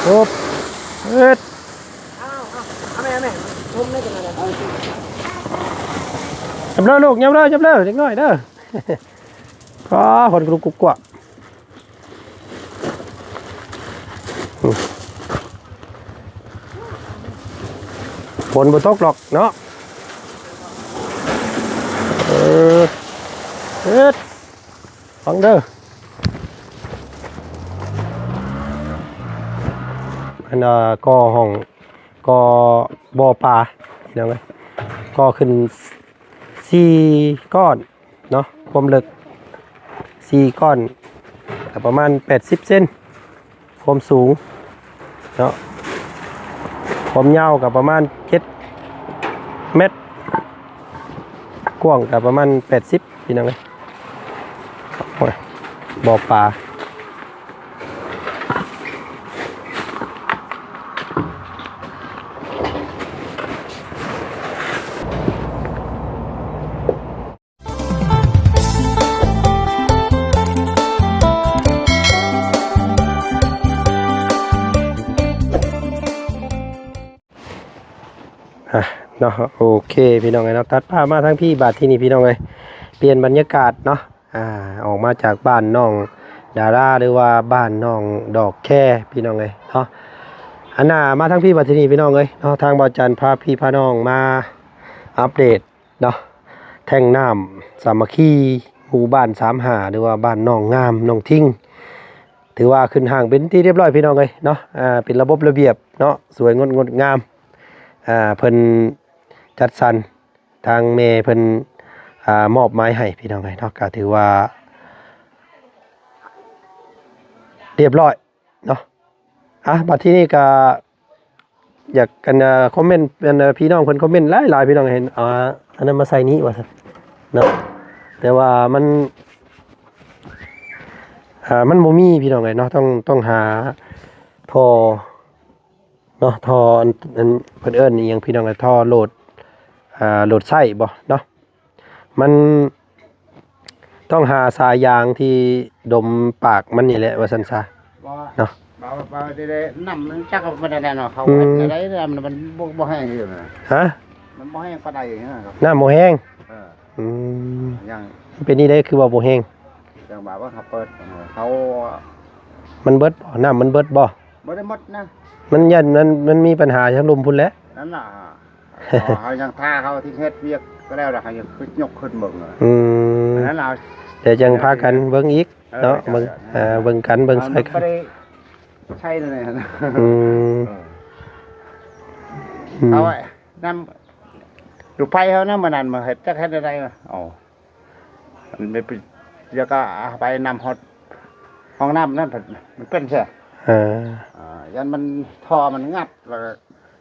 ໂອບ ເຮັດ ເອົາ ເອົາ ເອົາແມ່ ເອົາແມ່ ລົມໄດ້ຈັງໃດ ເອົາ ຍັບເດີລູກ ຍັບເດີ ຍັບເດີ ເດັກນ້ອຍເດີ ອ້າ ຄົນລຸກກຸກກວາກ ອືມ ຝົນບໍ່ຕົກດອກເນາະ ເອີ ເຮັດ ຟັງເດີ ອັນ ເອີ ກໍ່ຫ້ອງ ກໍ່ບໍ່ປາ ພີ່ນ້ອງເອີຍ ກໍ່ຂຶ້ນສີ່ກ້ອນເນາະ ຄວາມເລິກສີ່ກ້ອນ ກໍປະມານແປດສິບເຊັນ ຄວາມສູງເນາະ ຄວາມຍາວກໍປະມານເຈັດແມັດ ກວ້າງກໍປະມານແປດສິບ ພີ່ນ້ອງເອີຍ ໂອ້ຍ ບໍ່ປາ. ອ່ະ ເນາະ ໂອເຄ ພີ່ນ້ອງເອີຍເນາະ ຕັດພາບມາທາງພີ້ ບາດທີນີ້ ພີ່ນ້ອງເອີຍ ປ່ຽນບັນຍາກາດເນາະ ອ່າ ອອກມາຈາກບ້ານນ້ອງດາລາ ຫຼືວ່າບ້ານນ້ອງດອກແຄ ພີ່ນ້ອງເອີຍເນາະ ອັນນ່າ ມາທາງພີ້ ບາດທີນີ້ ພີ່ນ້ອງເອີຍເນາະ ທາງບ່າວຈັນພາພີ່ພານ້ອງມາອັບເດດ ເນາະ ແທງນ້ຳສາມັກຄີ ໝູ່ບ້ານສາມຫ້າ ຫຼືວ່າບ້ານໜອງງາມ ໜອງທິງ ຖືວ່າຂຶ້ນຫ້າງເປັນທີ່ຮຽບຮ້ອຍ ພີ່ນ້ອງເອີຍເນາະ ອ່າ ເປັນລະບົບລະບຽບເນາະ ສວຍງົດ ງົດງາມ ອ່າ ເພິ່ນຈັດສັນ ທາງແມ່ເພິ່ນ ອ່າ ມອບໝາຍໃຫ້ ພີ່ນ້ອງເອີຍເນາະ ກໍຖືວ່າຮຽບຮ້ອຍເນາະ. ອ່ະ ບັດທີນີ້ກໍ ຢາກ ອັນ ເອີ ຄອມເມັນ ອັນ ເອີ ພີ່ນ້ອງເພິ່ນຄອມເມັນຫຼາຍໆ ພີ່ນ້ອງເຫັນ ອ່າ ອັນນັ້ນມາໃສ່ນີ້ວ່າຊັ້ນເນາະ ແຕ່ວ່າມັນ ອ່າ ມັນບໍ່ມີ ພີ່ນ້ອງເອີຍເນາະ ຕ້ອງ ຕ້ອງຫາທໍ່ເນາະ ທໍ່ ອັນ ອັນ ເພິ່ນເອີ້ນອີ່ຫຍັງ ພີ່ນ້ອງເອີຍ ທໍ່ໂຫຼດ ອ່າ ໂຫຼດໃຊ້ບໍ່ເນາະ. ມັນຕ້ອງຫາສາຍຢາງທີ່ດົມປາກມັນນີ້ແຫຼະ ວ່າຊັ້ນຊະ ບໍ່ ເນາະ ບໍ່ ບໍ່ໄດ້ ໄດ້ ນ້ຳມັນຈັກມັນໄດ້ເນາະ ເຂົາ ອືມ ເຮັດໄດ້ ນ້ຳມັນບໍ່ ບໍ່ແຫ້ງຢູ່ນະ ຮະ ມັນບໍ່ແຫ້ງປານໃດນະ ນ້ຳບໍ່ແຫ້ງ ເອີ ອືມ ຍັງ ມັນເປັນນີ້ໄດ໋ ຄືວ່າບໍ່ແຫ້ງ ຈັ່ງວ່າ ວ່າເຂົາເປີດ ເອີ ເຂົາ ມັນເບິດບໍ່ ນ້ຳມັນເບິດບໍ່? ບໍ່ໄດ້ໝົດນະ ມັນຢ້ານ ມັນ ມັນມີບັນຫາທາງລຸ່ມພຸ້ນແຫຼະ ນັ້ນລະ ເຮົາຍັງຖ້າເຂົາທີ່ເຮັດວຽກກໍແລ້ວລະ ເຮົາຍັງຂຶ້ນ ຍົກຂຶ້ນເບິ່ງ ອືມ ອັນນັ້ນລະ ແຕ່ຈັ່ງພາກັນເບິ່ງອີກ ເອີ ເນາະ ເບິ່ງ ເອີ ເບິ່ງກັນ ເບິ່ງຊ່ອຍກັນ ບໍ່ໄດ້ໃຊ້ເລີຍ ອືມ ເອີ ອືມ ເອົາໄວ້ນຳ ລູກໄຟເຮົານຳ ມື້ນັ້ນມາເຮັດ ຈັກເຮັດແນວໃດ ເອົາ ມັນໄປ ແລ້ວກໍເອົາໄປນຳຮອດຫ້ອງນ້ຳນັ້ນ ມັນເປັນແທ້ ເອີ ອ່າ ຢ້ານມັນ ທໍ່ມັນງັດ ແລ້ວກໍ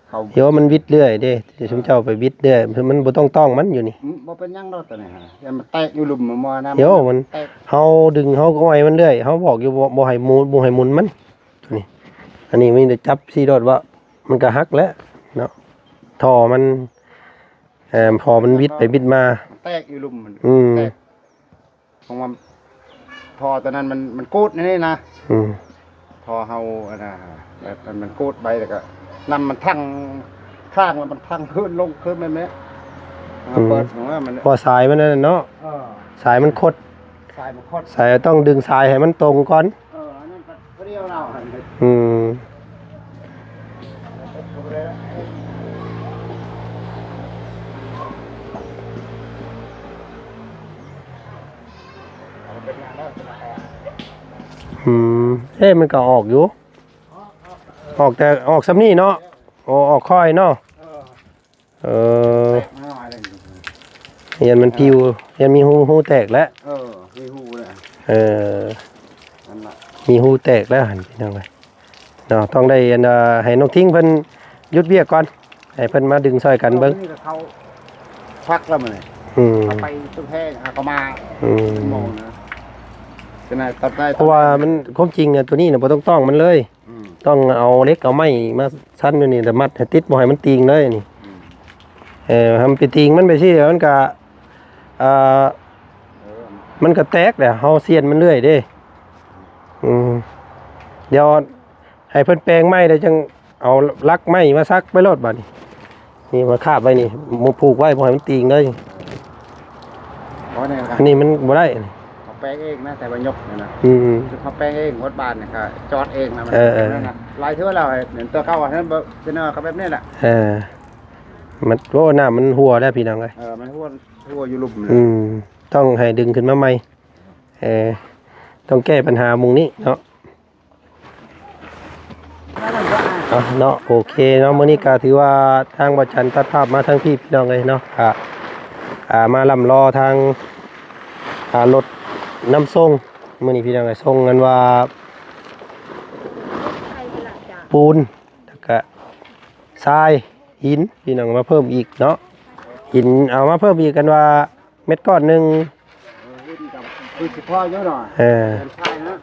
ເຂົາ ໂຍ ມັນວິດເລື້ອຍເດ້ ຊຸມເຈົ້າໄປວິດເລື້ອຍ ມັນບໍ່ຕ້ອງຕ້ອງມັນຢູ່ນີ້ ອືມ ບໍ່ເປັນຫຍັງດອກໂຕນີ້ ຢ້ານມັນແຕກຢູ່ລຸ່ມໝໍ້ນ້ຳ ໂຍ ມັນ ມັນແຕກ ເຮົາດຶງ ເຮົາກໍອ້ອຍມັນເລື້ອຍ ເຮົາບອກຢູ່ ບໍ່ ບໍ່ໃຫ້ໝູນ ບໍ່ໃຫ້ໝູນມັນ ໂຕນີ້ ອັນນີ້ມີແຕ່ຈັບຊີ້ໂລດວ່າ ມັນກໍຫັກແຫຼະເນາະ ທໍ່ມັນ ເອີ ພໍມັນບິດໄປບິດມາ ແຕກຢູ່ລຸ່ມ ອືມ ແຕກ ເພາະວ່າທໍ່ຕົວນັ້ນມັນ ມັນກູດໃນນີ້ນະ ອືມ ທໍ່ເຮົາ ອັນນ່າ ແບບມັນ ມັນກູດໄປ ແລ້ວກໍນ້ຳມັນທັ່ງຂ້າງ ແລ້ວມັນທັ່ງຄືນລົງຄືນແມ່ນແຫຼະ ອືມ ເປີດອອກມາມັນ ເພາະສາຍມັນນັ້ນເນາະ ເອີ ສາຍມັນຄົດ ສາຍມັນຄົດ ສາຍ ຕ້ອງດຶງສາຍໃຫ້ມັນຕົງກ່ອນ ເອີ ອັນນັ້ນກໍ ອືມ ອືມ ເອີ ມັນກໍອອກຢູ່ ອອກແຕ່ ອອກຊ່ຳນີ້ເນາະ ໂອ ອອກຄ່ອຍເນາະ ເອີ ຢ້ານມັນປິວ ຢ້ານມີຮູ ຮູແຕກແລ້ວ ເອີ ມີຮູແລ້ວ ເອີ ນັ້ນລະ ມີຮູແຕກແລ້ວຫັ້ນ ພີ່ນ້ອງເອີຍເນາະ ຕ້ອງໄດ້ ອັນ ໃຫ້ນ້ອງທິງເພິ່ນຢຸດວຽກກ່ອນ ໃຫ້ເພິ່ນມາດຶງຊ່ອຍກັນເບິ່ງ ເອີ ມື້ນີ້ກໍເຂົາພັກແລ້ວມື້ນີ້ ອືມ ເຂົາໄປຕົວແທນ ເຂົາກໍມາ ອືມ ໂມງນະ ຈະໄດ້ຕັດໄດ້ ເພາະວ່າມັນ ຄວາມຈິງນະ ຕົວນີ້ນະ ບໍ່ຕ້ອງຕ້ອງມັນເລີຍ ອືມ ຕ້ອງເອົາເຫຼັກເອົາໄມ້ມາຊັນຢູ່ນີ້ ແລ້ວມັດໃຫ້ຕິດ ບໍ່ໃຫ້ມັນຕີງເລີຍນີ້ ອືມ ເອີ ໃຫ້ມັນໄປຕີງມັນໄປຊີ້ ມັນກະ ເອີ ເອີ ມັນກະແຕກແຫຼະ ເຮົາສ່ຽນມັນເລື້ອຍເດ້ ອືມ ດຽວ ໃຫ້ເພິ່ນແປງໃໝ່ ແລ້ວຈັ່ງເອົາຫຼັກໄມ້ມາສັກໄປໂລດບາດນີ້. ນີ້ມາຄາບໄວ້ນີ້ ໝູກຜູກໄວ້ ບໍ່ໃຫ້ມັນຕີງເລີຍ. ບໍ່ແນ່ ອັນນີ້ມັນບໍ່ໄດ້ ເຂົາແປງເອງນະ ແຕ່ວ່າຍົກນີ້ນະ. ອືມ ເຂົາແປງເອງ ຫົດບາດນີ້ກໍຈອດເອງນະ. ເອີໆ ນັ້ນນະ ຫຼາຍເທື່ອແລ້ວ ເຫັນຕົວເກົ່າ ອັນນັ້ນບໍ່ ເປັນເອົາກໍແບບນີ້ແຫຼະ. ເອີ ມັນ ໂອ້ ນ້ຳມັນຮົ່ວແລ້ວພີ່ນ້ອງເອີຍ. ເອີ ມັນຮົ່ວ ຮົ່ວຢູ່ລຸ່ມ. ອືມ ຕ້ອງໃຫ້ດຶງຂຶ້ນມາໃໝ່. ເອີ ຕ້ອງແກ້ບັນຫາໝ່ອງນີ້ເນາະ. ເອົາເນາະ ໂອເຄເນາະ ມື້ນີ້ກໍຖືວ່າທາງບ່າວຈັນຕັດພາບມາທາງພີ້ ພີ່ນ້ອງເອີຍເນາະ. ກໍ ອ່າ ມາລ່ຳລໍທາງ ອ່າ ລົດນຳສົ່ງ ມື້ນີ້ພີ່ນ້ອງເອີຍ ສົ່ງອັນວ່າ ປູນ ແລ້ວກະຊາຍ ຫີນ ພີ່ນ້ອງ ມາເພີ່ມອີກເນາະ. ຫີນເອົາມາເພີ່ມອີກ ກັນວ່າເມັດກ້ອນໜຶ່ງ ເອີ ຫີນກັບ ຄືຊິພໍຢູ່ເນາະ. ເອີ ເປັນຊາຍເນາະ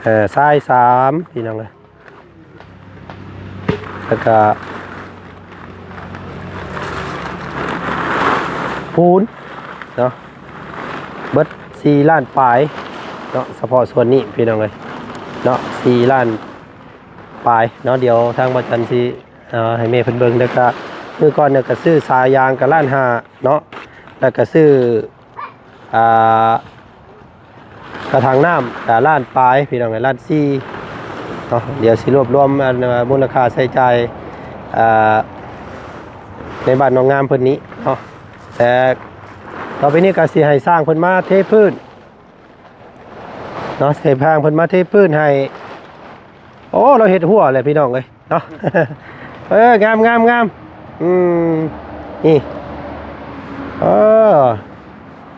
ເອີ ຊາຍສາມ ພີ່ນ້ອງເອີຍ ແລ້ວກະປູນເນາະ ເບິດສີ່ລ້ານປາຍເນາະ ສະເພາະສ່ວນນີ້ ພີ່ນ້ອງເອີຍເນາະ ສີ່ລ້ານ ປາຍເນາະ. ດຽວທາງບ່າວຈັນຊິ ເອີ ໃຫ້ແມ່ເພິ່ນເບິ່ງ ແລ້ວກະມື້ກ່ອນນີ້ກະຊື້ສາຍຢາງກະລ້ານຫ້າເນາະ ແລ້ວກະຊື້ ອ່າ ກະຖັງນ້ຳກະລ້ານປາຍ ພີ່ນ້ອງເອີຍ ລ້ານສີ່ເນາະ. ດຽວຊິລວບລວມ ອັນ ມູນຄ່າໃຊ້ຈ່າຍ ອ່າ ໃນບ້ານໜອງງາມເພິ່ນນີ້ເນາະ. ແຕ່ຕໍ່ໄປນີ້ກະຊິໃຫ້ຊ່າງເພິ່ນມາເທພື້ນ ເນາະ ໃຫ້ຊ່າງເພິ່ນມາເທພື້ນໃຫ້. ໂອ້ ລາວເຮັດຮົ້ວແຫຼະພີ່ນ້ອງເອີຍເນາະ. ເອີ ງາມໆໆ ອືມ ນີ້ ເອີ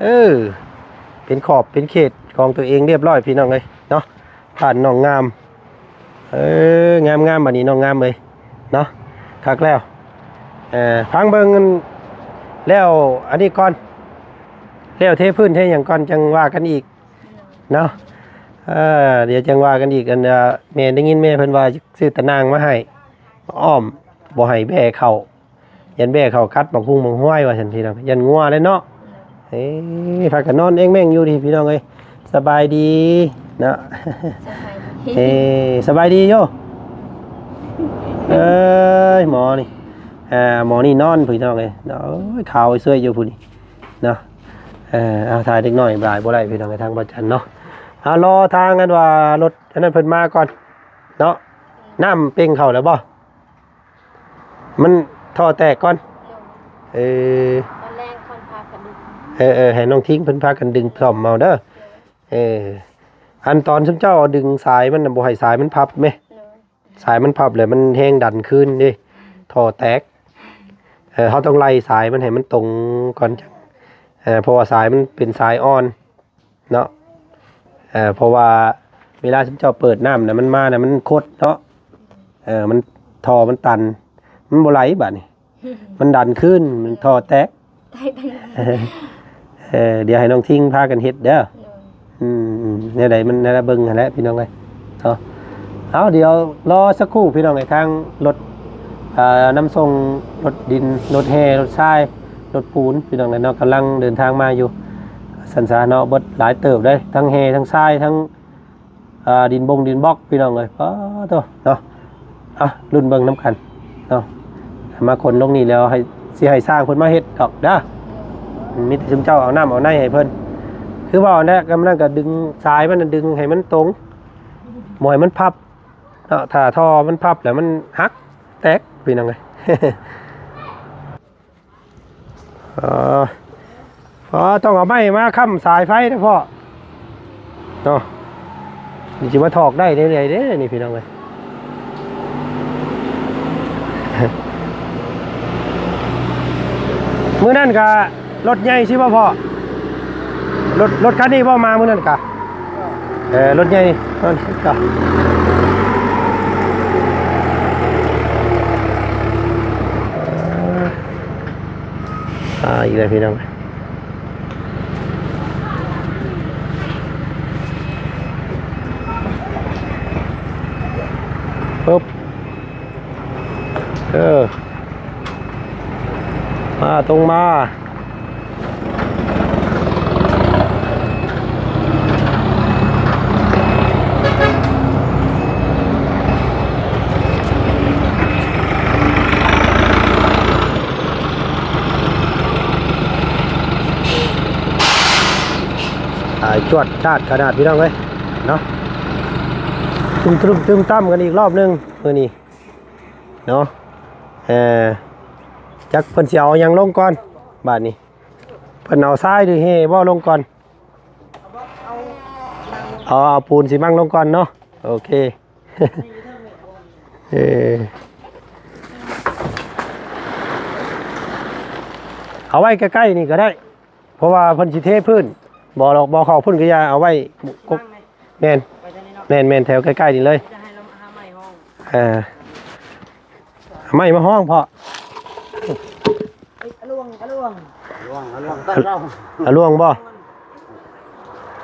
ເອີ ເປັນຂອບເປັນເຂດຂອງຕົວເອງຮຽບຮ້ອຍ ພີ່ນ້ອງເອີຍເນາະ ບ້ານໜອງງາມ. ເອີ ງາມໆ ບາດນີ້ນ້ອງງາມເອີຍເນາະ ຄັກແລ້ວ. ເອີ ຟັງເບິ່ງແລ້ວອັນນີ້ກ່ອນ ແລ້ວເທພື້ນເທຫຍັງກ່ອນ ຈັ່ງວ່າກັນອີກເນາະ. ເອີ ດຽວຈັ່ງວ່າກັນອີກ. ອັນ ແມ່ໄດ້ຍິນແມ່ເພິ່ນວ່າຊື້ຕາໜ່າງມາໃຫ້ ອ້ອມ ບໍ່ໃຫ້ແບ້ເຂົ້າ ຢ້ານແບ້ເຂົ້າກັດບັກຮຸ່ງບັກຮວຍວ່າຊັ້ນ ພີ່ນ້ອງ ຢ້ານງົວແຫຼະເນາະ. ເອີ ພາກັນນອນແອງແມ່ງຢູ່ນີ້ ພີ່ນ້ອງເອີຍ. ສະບາຍດີເນາະ ສະບາຍດີ ເອີ ສະບາຍດີຢູ່. ເອີຍ ໝໍນີ້ ອ່າ ໝໍນີ້ນອນ ພີ່ນ້ອງເອີຍເນາະ. ໂອ້ຍ ຂາວເຊື່ອຍຢູ່ຜູ້ນີ້ເນາະ. ເອີ ເອົາ ຖ່າຍເດັກນ້ອຍຫຼາຍບໍ່ໄດ້ ພີ່ນ້ອງເອີຍ ທາງບ່າວຈັນເນາະ. ເອົາ ລໍທາງ ອັນວ່າລົດອັນນັ້ນເພິ່ນມາກ່ອນເນາະ. ນ້ຳເປັ່ງເຂົ້າແລ້ວບໍ່? ມັນທໍ່ແຕກກ່ອນ. ເອີ ຕອນແລງເພິ່ນພາກັນດຶງ ເອີໆ ໃຫ້ນ້ອງທິງເພິ່ນພາກັນດຶງສ້ອມເອົາເດີ. ເອີ ອັນຕອນຊຸມເຈົ້າເອົາດຶງສາຍມັນນະ ບໍ່ໃຫ້ສາຍມັນພັບແມ. ສາຍມັນພັບແລ້ວມັນແຮງດັນຄືນເດ້ ທໍ່ແຕກ. ເອີ ເຮົາຕ້ອງໄລ່ສາຍມັນໃຫ້ມັນຕົງກ່ອນ ເອີ ເພາະວ່າສາຍມັນເປັນສາຍອ່ອນເນາະ. ເອີ ເພາະວ່າເວລາເຈົ້າເປີດນ້ຳນະ ມັນມານະ ມັນຄົດເນາະ. ເອີ ມັນ ທໍ່ມັນຕັນ ມັນບໍ່ໄຫຼບາດນີ້ ມັນດັນຄືນ ມັນທໍ່ແຕກ. ເອີ ດຽວໃຫ້ນ້ອງທິງພາກັນເຮັດເດີ. ໂດຍ ອືມໆ ແນວໃດມັນແນວໃດເບິ່ງຫັ້ນແຫຼະ ພີ່ນ້ອງເອີຍເນາະ. ເອົາ ດຽວລໍສັກຄູ່ ພີ່ນ້ອງເອີຍ ທາງລົດ ອ່າ ນຳສົ່ງລົດດິນ ລົດແຮ່ ລົດຊາຍ ລົດປູນ ພີ່ນ້ອງເອີຍເນາະ ກຳລັງເດີນທາງມາຢູ່ ຊັ້ນຊະເນາະ. ເບິດຫຼາຍເຕີບເດ້ ທັງແຮ່ ທັງຊາຍ ທັງ ອ່າ ດິນບົງດິນບລັອກ ພີ່ນ້ອງເອີຍ. ປາໂທ້ເນາະ ອ່ະ ລຸ້ນເບິ່ງນຳກັນເນາະ. ມາຂົນລົງນີ້ແລ້ວໃຫ້ ຊິໃຫ້ຊ່າງເພິ່ນມາເຮັດດອກເດີ. ມີແຕ່ຊຸມເຈົ້າເອົານ້ຳເອົາໃນໃຫ້ເພິ່ນ ຄືເວົ້າແຫຼະ. ກຳລັງກະດຶງສາຍມັນ ດຶງໃຫ້ມັນຕົງ ບໍ່ໃຫ້ມັນພັບເນາະ. ຖ້າທໍ່ມັນພັບແລ້ວມັນຫັກແຕກ ພີ່ນ້ອງເອີຍ. ເອີ ເອີ ຕ້ອງເອົາໄມ້ມາຄ້ຳສາຍໄຟເດີພໍ່ເນາະ. ນີ້ຊິມາຖອກໄດ້ແນວໃດເດ້ນີ້ ພີ່ນ້ອງເອີຍ. ມື້ນັ້ນກະລົດໃຫຍ່ຊິບໍ່ພໍ່? ລົດ ລົດຄັນນີ້ບໍ່ມາມື້ນັ້ນກະ? ເອີ ລົດໃຫຍ່ນີ້ ລົດໃຫຍ່ນີ້ກະ ອ່າ ອີກແລ້ວພີ່ນ້ອງ. ປຶບ ເອີ ມາ ຕົງມາ. ອ່າ ຈວດຈາດຂະໜາດພີ່ນ້ອງເອີຍເນາະ. ຕຶມຕຶມຕຶມຕຳກັນອີກລອບໜຶ່ງມື້ນີ້ເນາະ. ເອີ ຈັກເພິ່ນຊິເອົາຫຍັງລົງກ່ອນບາດນີ້ ເພິ່ນເອົາຊາຍຫຼືແຮ່ບໍ່ລົງກ່ອນ? ເອົາ ເອົາປູນຊີມັງລົງກ່ອນເນາະ. ໂອເຄ ເອີ ເອົາໄວ້ໃກ້ໆນີ້ກໍໄດ້ ເພາະວ່າເພິ່ນຊິເທພື້ນ. ບໍ່ດອກ ບໍ່ເຂົ້າພຸ້ນກໍຢ່າ ເອົາໄວ້ກົກ ແມ່ນ ແມ່ນໆ ແຖວໃກ້ໆນີ້ເລີຍ. ເອີ ເອົາໄມ້ມາຫ້ອງພໍ່. ອາຫຼວງ ອາຫຼວງ ອາຫຼວງ ອາຫຼວງບໍ່?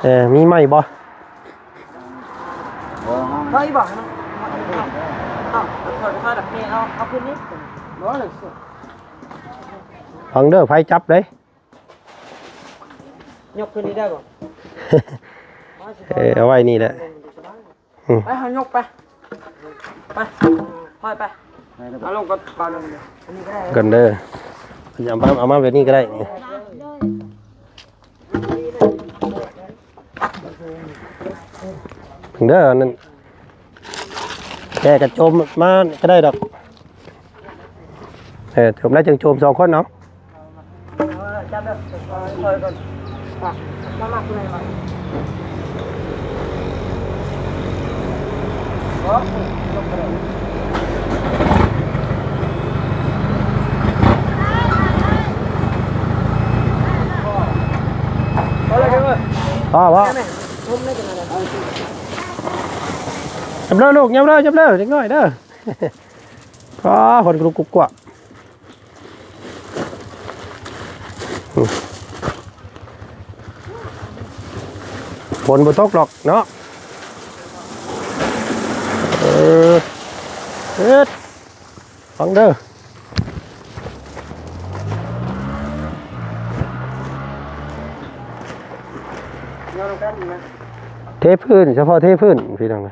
ເອີ ມີໄມ້ບໍ່? ເຮີ້ຍ ບໍ່ ເອົາ ເອົາ ເອົາ ເອົາຄືນນີ້. ຟັງເດີ ໄຟຈັບເດ້. ຍົກຂຶ້ນນີ້ໄດ້ບໍ່? ເອີ ເອົາໄວ້ນີ້ແຫຼະ. ອືມ ໄປ ເຮົາຍົກໄປ ໄປ ຫ້ອຍໄປ ເອົາລົງກ່ອນ ເອົາລົງ ອັນນີ້ກໍໄດ້ ກ່ອນເດີ. ເອົາມາ ເອົາມາແບບນີ້ກໍໄດ້ ນີ້ເດີ. ອັນນັ້ນ ແກກະໂຈມມາກໍໄດ້ດອກ. ເອີ ໂຈມແລ້ວຈຶ່ງໂຈມສອງຄົນເນາະ. ພໍ ພໍ ຍັບເລີລູກ ຍັບເລີ ຍັບເລີ ເດັກນ້ອຍເດີ. ພໍ ຄົນລຸກກຸກກວກ. ຝົນບໍ່ຕົກດອກເນາະ. ເອີ ເຮັດ ຟັງເດີ. ເທພື້ນ ສະເພາະເທພື້ນ ພີ່ນ້ອງ.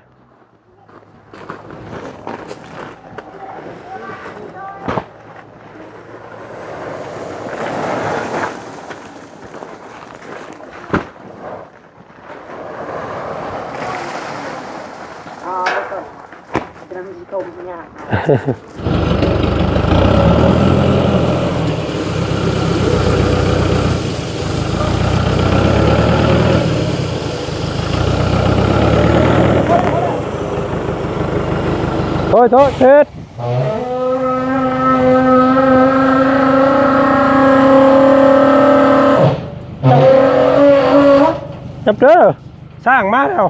ໂອ້ຍ ໂທດ ເທດ ຈັບເດີ ຊ້າງມາແລ້ວ.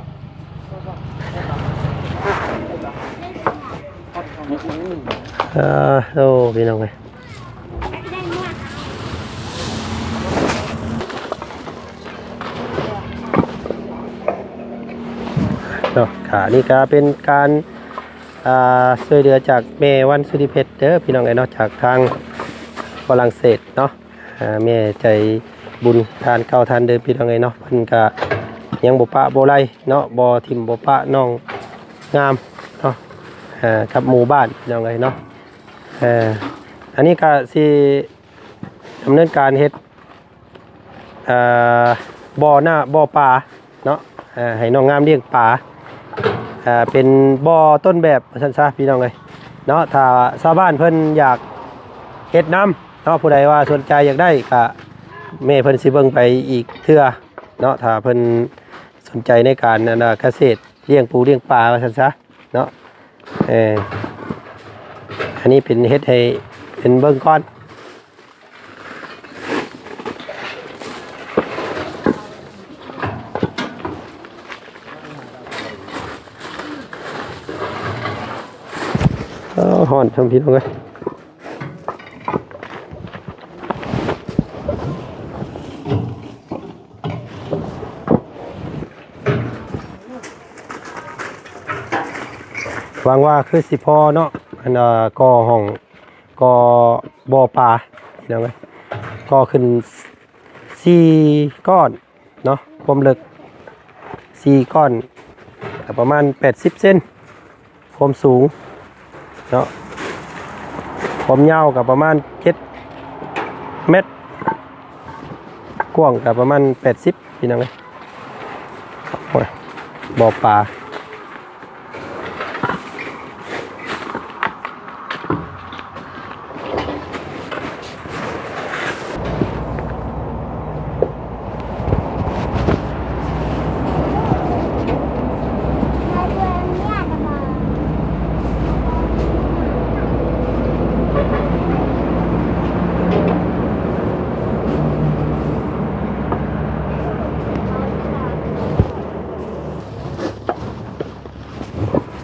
ເອີ ໂອ້ ພີ່ນ້ອງເອີຍ ເນາະ ກະນີ້ກະເປັນການ ອ່າ ຊ່ວຍເຫຼືອຈາກແມ່ວັນສຸລິເພັດເດີ ພີ່ນ້ອງເອີຍເນາະ ຈາກທາງຝຣັ່ງເສດເນາະ. ອ່າ ແມ່ໃຈບຸນທ່ານເກົ່າທ່ານເດີມ ພີ່ນ້ອງເອີຍເນາະ ເພິ່ນກະຍັງບໍ່ປະບໍ່ໄລເນາະ ບໍ່ຖິ້ມບໍ່ປະນ້ອງງາມເນາະ ອ່າ ກັບໝູ່ບ້ານ ພີ່ນ້ອງເອີຍເນາະ. ເອີ ອັນນີ້ກະຊິດຳເນີນການເຮັດ ເອີ ບໍ່ນາ ບໍ່ປາ ເນາະ ເອີ ໃຫ້ນ້ອງງາມລ້ຽງປາ ເອີ ເປັນບໍ່ຕົ້ນແບບວ່າຊັ້ນຊະ ພີ່ນ້ອງເອີຍເນາະ. ຖ້າຊາວບ້ານເພິ່ນຢາກເຮັດນຳເນາະ ຜູ້ໃດວ່າສົນໃຈຢາກໄດ້ກະ ແມ່ເພິ່ນຊິເບິ່ງໄປອີກເທື່ອເນາະ ຖ້າເພິ່ນສົນໃຈໃນການ ອັນ ກະເສດລ້ຽງປູລ້ຽງປາວ່າຊັ້ນຊະເນາະ. ເອີ ອັນນີ້ເປັນເຮັດໃຫ້ເພິ່ນເບິ່ງກ່ອນ. ເອີ ຮ້ອນຊ່ຳພີ່ນ້ອງເອີຍ. ຫວັງວ່າຄືຊິພໍເນາະ ອັນ ເອີ ກໍ່ຫ້ອງ ກໍ່ບໍ່ປາ ພີ່ນ້ອງເອີຍ ກໍ່ຂຶ້ນສີ່ກ້ອນເນາະ ຄວາມເລິກສີ່ກ້ອນ ກະປະມານແປດສິບເຊັນ ຄວາມສູງເນາະ ຄວາມຍາວກະປະມານເຈັດແມັດ ກວ້າງກະປະມານແປດສິບ ພີ່ນ້ອງເອີຍ. ບໍ່ປາ.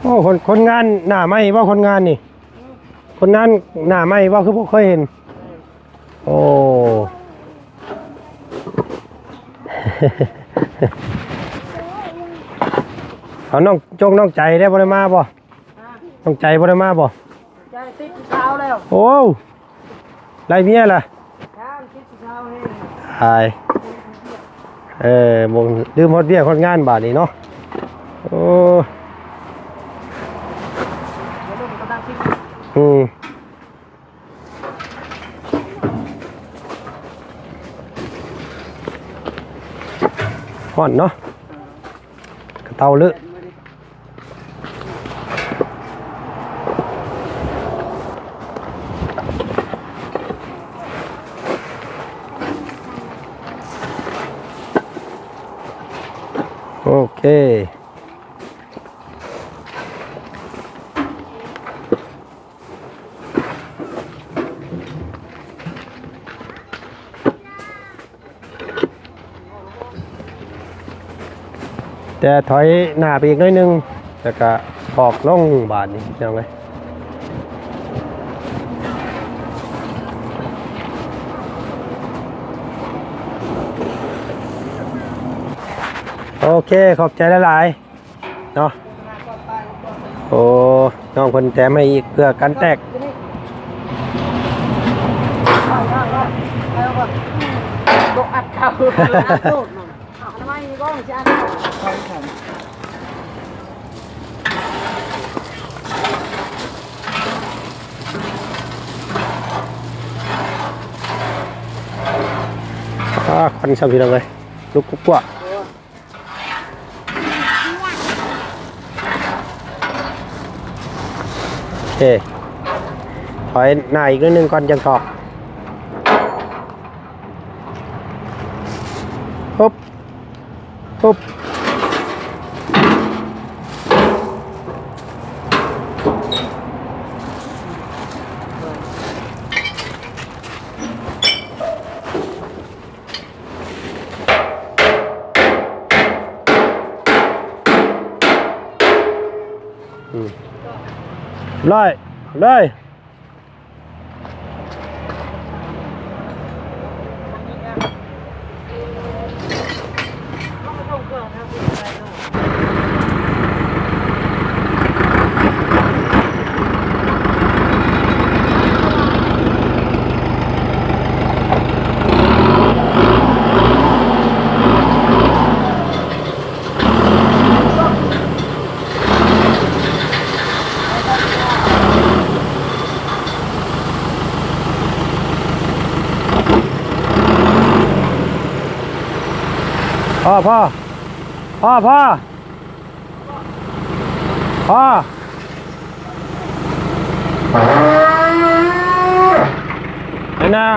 ໂອ້ ຄົນ ຄົນງານໜ້າໃໝ່ບໍ່ ຄົນງານນີ້? ຄົນງານໜ້າໃໝ່ບໍ່ ຄືບໍ່ເຄີຍເຫັນ? ໂອ້ ເອົາ ນ້ອງຈົງ ນ້ອງໃຈໄດ້ບໍ່ ໄດ້ມາບໍ່? ນ້ອງໃຈບໍ່ໄດ້ມາບໍ່? ໃຈຕິດຜູ້ສາວແລ້ວ. ໂອ້ ໄລ່ເມຍລະ? ຍັງ ຕິດຜູ້ສາວເອງ. ອາຍ ເອີ ບໍ່ລືມຮອດວຽກຮອດງານບາດນີ້ເນາະ. ໂອ້ ອືມ ຮ້ອນເນາະ ກະເຕົາເລີະ. ໂອເຄ. ແຕ່ຖອຍໜ້າໄປອີກໜ້ອຍໜຶ່ງ ແລ້ວກະອອກລົງບາດນີ້ ພີ່ນ້ອງເອີຍ. ໂອເຄ ຂອບໃຈຫຼາຍໆ. ເນາະ. ໂອ້ ນ້ອງເພິ່ນແຖມໃຫ້ອີກເພື່ອກັນແຕກ. ບໍ່ອັດເຂົ້າ ອັດໂລດ ອະນາໄມນີ້ບໍ່ ຊິອັດເຂົ້າ. ອ່າ ຄວັນຊ້ຳ ພີ່ນ້ອງເອີຍ ລຸກກວ້າງ. ໂອເຄ ຖອຍໜ້າອີກໜ້ອຍໜຶ່ງກ່ອນຈັ່ງຖອກ. ປຶບ ປຶບ. ອືມ ຮ້ອຍ ເລີຍ. ພໍ ພໍ ພໍ ພໍ ພໍ. ອັນນ່າ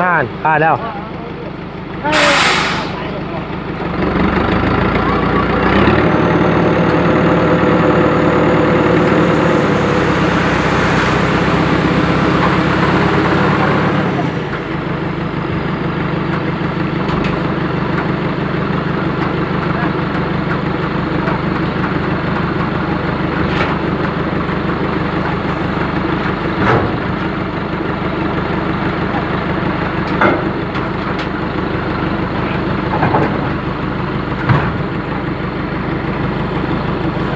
ນັ້ນ ພາດແລ້ວ.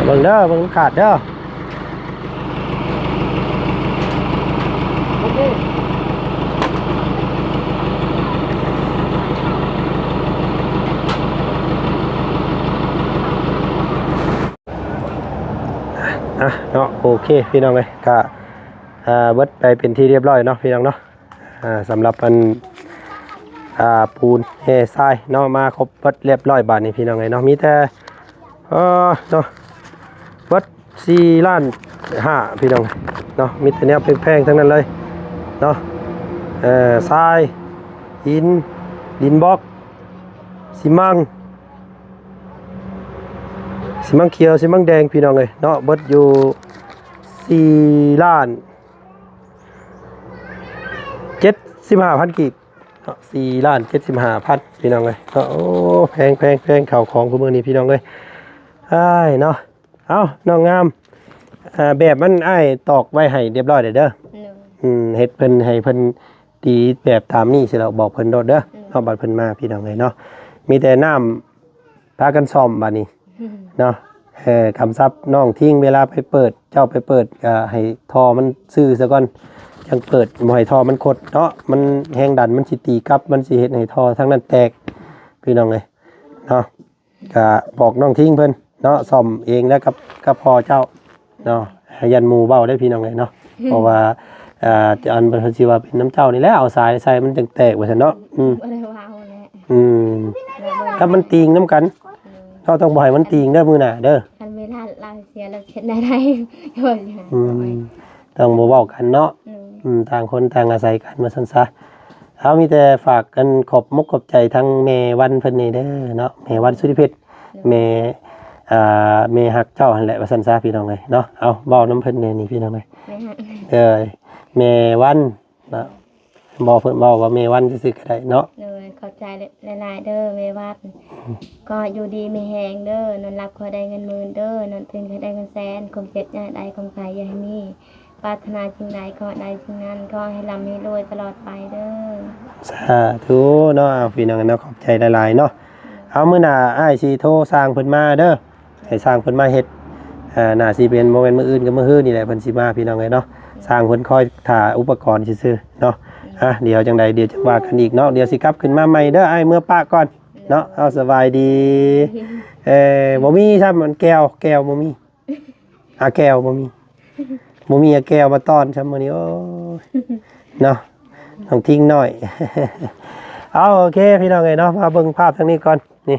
ເບິ່ງເດີ ເບິ່ງຂາດເດີ. ອ່ະ ເນາະ ໂອເຄ ພີ່ນ້ອງເອີຍ ກະ ເບິດໄປເປັນທີ່ຮຽບຮ້ອຍເນາະ ພີ່ນ້ອງເນາະ. ອ່າ ສຳລັບອັນ ອ່າ ປູນແຮ່ຊາຍເນາະ ມາຄົບເບິດຮຽບຮ້ອຍບາດນີ້ພີ່ນ້ອງເອີຍເນາະ ມີແຕ່ ເອີ ເນາະ ເບິດສີ່ລ້ານຫ້າພີ່ນ້ອງເນາະ ມີແຕ່ແນວແພງໆທັງນັ້ນເລີຍເນາະ ເອີ ຊາຍ ຫີນ ດິນບລັອກ ຊີມັງ ຊີມັງຂຽວ ຊີມັງແດງພີ່ນ້ອງເອີຍເນາະ ເບິດຢູ່ສີ່ລ້ານ ເຈັດສິບຫ້າພັນກີບເນາະ ສີ່ລ້ານເຈັດສິບຫ້າພັນພີ່ນ້ອງເອີຍເນາະ ໂອ້ ແພງໆໆ ເຂົ້າຂອງຄູ່ມື້ນີ້ພີ່ນ້ອງເອີຍ ອ້າຍເນາະ ເອົ້າ ນ້ອງງາມ ອ່າ ແບບມັນອ້າຍຕອກໄວ້ໃຫ້ຮຽບຮ້ອຍແລ້ວເດີ ໂດຍ ອືມ ເຮັດເພິ່ນ ໃຫ້ເພິ່ນຕີແບບຕາມນີ້ຊິແລ້ວ ບອກເພິ່ນໂລດເດີ ໂດຍ ເນາະ ບັດເພິ່ນມາພີ່ນ້ອງເອີຍເນາະ ມີແຕ່ນ້ຳ ພາກັນສ້ອມບາດນີ້ເນາະ ເອີ ກຳຊັບນ້ອງທິງ ເວລາໄປເປີດ ເຈົ້າໄປເປີດກໍໃຫ້ທໍ່ມັນຊື່ຊະກ່ອນ ຈັ່ງເປີດ ບໍ່ໃຫ້ທໍ່ມັນຄົດເນາະ ມັນແຮງດັນມັນຊິຕີກັບ ມັນຊິເຮັດໃຫ້ທໍ່ທາງນັ້ນແຕກ ພີ່ນ້ອງເອີຍເນາະ ກໍບອກນ້ອງທິງເພິ່ນເນາະ ສ້ອມເອງແລ້ວກັບ ກັບພໍ່ເຈົ້າ ເນາະ ຢ້ານໝູ່ເວົ້າເດ້ພີ່ນ້ອງເອີຍເນາະ ເພາະວ່າ ອ່າ ອັນເພິ່ນຊິວ່າເປັນນຳເຈົ້ານີ້ແຫຼະ ເອົາສາຍໃສ່ມັນຈັ່ງແຕກວ່າຊັ້ນເນາະ ອືມ ບໍ່ໄດ້ເວົ້າແຫຼະ ອືມ ແລ້ວມັນ ຖ້າມັນຕີງນຳກັນ ໂດຍ ເຮົາຕ້ອງບໍ່ໃຫ້ມັນຕີງເດີມື້ໜ້າເດີ ຄັນເວລາລາວເສຍແລ້ວເຮັດແນວໃດ ອືມ ຕ້ອງບໍ່ເວົ້າກັນເນາະ ໂດຍ ອືມ ຕ່າງຄົນຕ່າງອາໄສກັນວ່າຊັ້ນຊະ ເຮົາມີແຕ່ຝາກອັນຂອບມົກຂອບໃຈທາງແມ່ວັນເພິ່ນນີ້ເດີເນາະ ແມ່ວັນສຸລິເພັດ ແມ່ ອ່າ ແມ່ຮັກເຈົ້າຫັ້ນແຫຼະວ່າຊັ້ນຊະພີ່ນ້ອງເອີຍເນາະ ເອົາເວົ້ານຳເພິ່ນແດ່ນີ້ພີ່ນ້ອງເອີຍ ແມ່ຮັກ ເອີ ແມ່ວັນເນາະ ບອກເພິ່ນເວົ້າວ່າແມ່ວັນຊື່ໆກໍໄດ້ເນາະ ໂດຍ ຂອບໃຈຫຼາຍໆເດີແມ່ວັນ ຂໍຢູ່ດີມີແຮງເດີ ນອນຫຼັບຂໍໃຫ້ໄດ້ເງິນໝື່ນເດີ ນອນຕື່ນຂໍໃຫ້ໄດ້ເງິນແສນ ຄວາມເຈັບຢ່າໃຫ້ໄດ້ ຄວາມໄຂ້ຢ່າໃຫ້ມີ ປາດຖະໜາສິ່ງໃດຂໍໃຫ້ໄດ້ສິ່ງນັ້ນ ຂໍໃຫ້ລ່ຳໃຫ້ລວຍຕະຫຼອດໄປເດີ ສາທຸເນາະ ເອົາ ພີ່ນ້ອງເນາະ ຂອບໃຈຫຼາຍໆເນາະ ເອົາ ມື້ໜ້າອ້າຍຊິໂທສ້າງເພິ່ນມາເດີ ໃຫ້ຊ່າງເພິ່ນມາເຮັດ ເອີ ໜ້າຊິເປັນ ບໍ່ແມ່ນມື້ອື່ນກໍມື້ຮືນີ້ແຫຼະ ເພິ່ນຊິມາພີ່ນ້ອງເອີຍເນາະ ຊ່າງເພິ່ນຄອຍຖ້າອຸປະກອນຊື່ໆເນາະ ອ່ະ ດຽວຈັ່ງໃດ ດຽວຈັ່ງວ່າກັນອີກເນາະ ດຽວຊິກັບຂຶ້ນມາໃໝ່ເດີ ອ້າຍເມືອປະກ່ອນເນາະ ເອົາ ສະບາຍດີ ເອີ ບໍ່ມີຊ້ຳ ອັນແກ້ວ ແກ້ວບໍ່ມີ ອາແກ້ວບໍ່ມີ ບໍ່ມີອາແກ້ວມາຕ້ອນຊ້ຳມື້ນີ້ ໂອ້ຍ ເນາະ ນ້ອງທິງນ້ອຍ ເອົາ ໂອເຄ ພີ່ນ້ອງເອີຍເນາະ ມາເບິ່ງພາບທາງນີ້ກ່ອນ ນີ້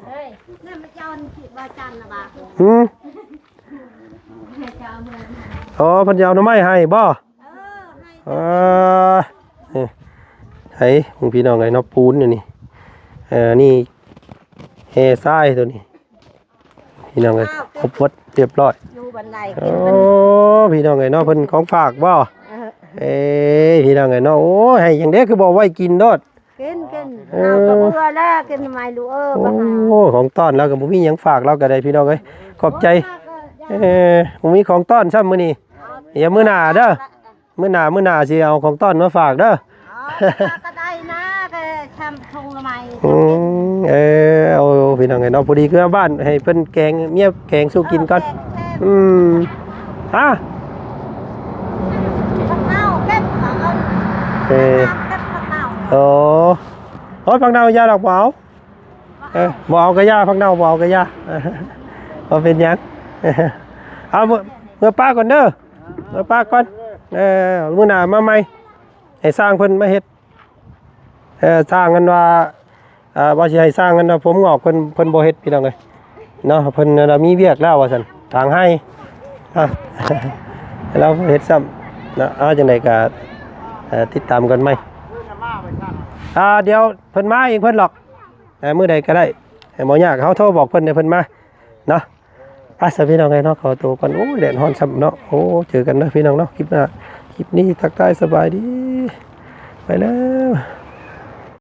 ເອີຍ ນັ້ນມາຈອນຄິດວ່າຈັນລະບາດ ຫືມ ໂອ້ ເພິ່ນຈະເອົາໜໍ່ໄມ້ໃຫ້ບໍ່? ເອີ ໃຫ້ ເອີ ໃຫ້ພີ່ນ້ອງເອີຍເນາະ ປູນຢູ່ນີ້ ເອີ ນີ້ແຮ່ຊາຍໂຕນີ້ ພີ່ນ້ອງເອີຍ ຄົບໝົດຮຽບຮ້ອຍ ຢູ່ບັນໄດ ໂອ້ ພີ່ນ້ອງເອີຍເນາະ ເພິ່ນຂອງຝາກບໍ່? ເອີ ເອີ ພີ່ນ້ອງເອີຍເນາະ ໂອ້ຍ ໃຫ້ຫຍັງເດ້ ຄືບໍ່ໄວ້ກິນໂລດ ກິນ ກິນ ເອີ ເອົາເບື່ອແລ້ວ ກິນໃໝ່ລູກເອີຍ ໂອ້ ຂອງຕ້ອນລາວກໍບໍ່ມີຫຍັງຝາກລາວກໍໄດ້ ພີ່ນ້ອງເອີຍ ຂອບໃຈ ເອີ ບໍ່ມີຂອງຕ້ອນຊ້ຳມື້ນີ້ ດຽວມື້ໜ້າເດີ ມື້ໜ້າ ມື້ໜ້າຊິເອົາຂອງຕ້ອນມາຝາກເດີ ເອົາ ກໍໄດ້ນະ ກໍຊຳຖົງລະໄມ ອືມ ເອີ ເອົາ ພີ່ນ້ອງເອີຍເນາະ ພໍດີຄືບ້ານໃຫ້ເພິ່ນແກງ ເມຍແກງສູ່ກິນກ່ອນ ເອົາແກງແຊບ ອືມ ຮະ ຜັກເນົ່າເກັບ ເອົາ ເອີ ເກັບຜັກເນົ່າ ໂອ້ ໂອ້ຍ ຜັກເນົ່າຢ່າດອກ ບໍ່ເອົາ ເອີ ບໍ່ເອົາກະຢ່າ ຜັກເນົ່າບໍ່ເອົາກະຢ່າ ບໍ່ເປັນຫຍັງ ເອົາ ເມືອ ເມືອປະກ່ອນເດີ ເມືອປະກ່ອນ ເອີ ມື້ໜ້າມາໃໝ່ ໃຫ້ຊ່າງເພິ່ນມາເຮັດ ເອີ ຊ່າງອັນວ່າ ເອີ ວ່າຊິໃຫ້ຊ່າງອັນວ່າຜົມງອກ ເພິ່ນ ເພິ່ນບໍ່ເຮັດ ພີ່ນ້ອງເອີຍເນາະ ເພິ່ນອັນວ່າມີວຽກແລ້ວວ່າຊັ້ນ ຖາງໄຮ່ ອະ ແລ້ວເຮັດຊ້ຳເນາະ ເອົາ ຈັ່ງໃດກະ ເອີ ຕິດຕາມກັນໃໝ່ ອ່າ ດຽວເພິ່ນມາເອງເພິ່ນດອກ ເອີ ມື້ໃດກໍໄດ້ ບໍ່ຍາກ ເຮົາໂທບອກເພິ່ນໃຫ້ເພິ່ນມາເນາະ ໄປຊະ ພີ່ນ້ອງເອີຍເນາະ ຂໍໂຕກ່ອນ ໂອ້ຍ ແດດຮ້ອນຊ້ຳເນາະ ໂອ້ ເຈີກັນເດີ ພີ່ນ້ອງເນາະ ຄລິບໜ້າ ຄລິບນີ້ທັກທາຍສະບາຍດີ ໄປແລ້ວ.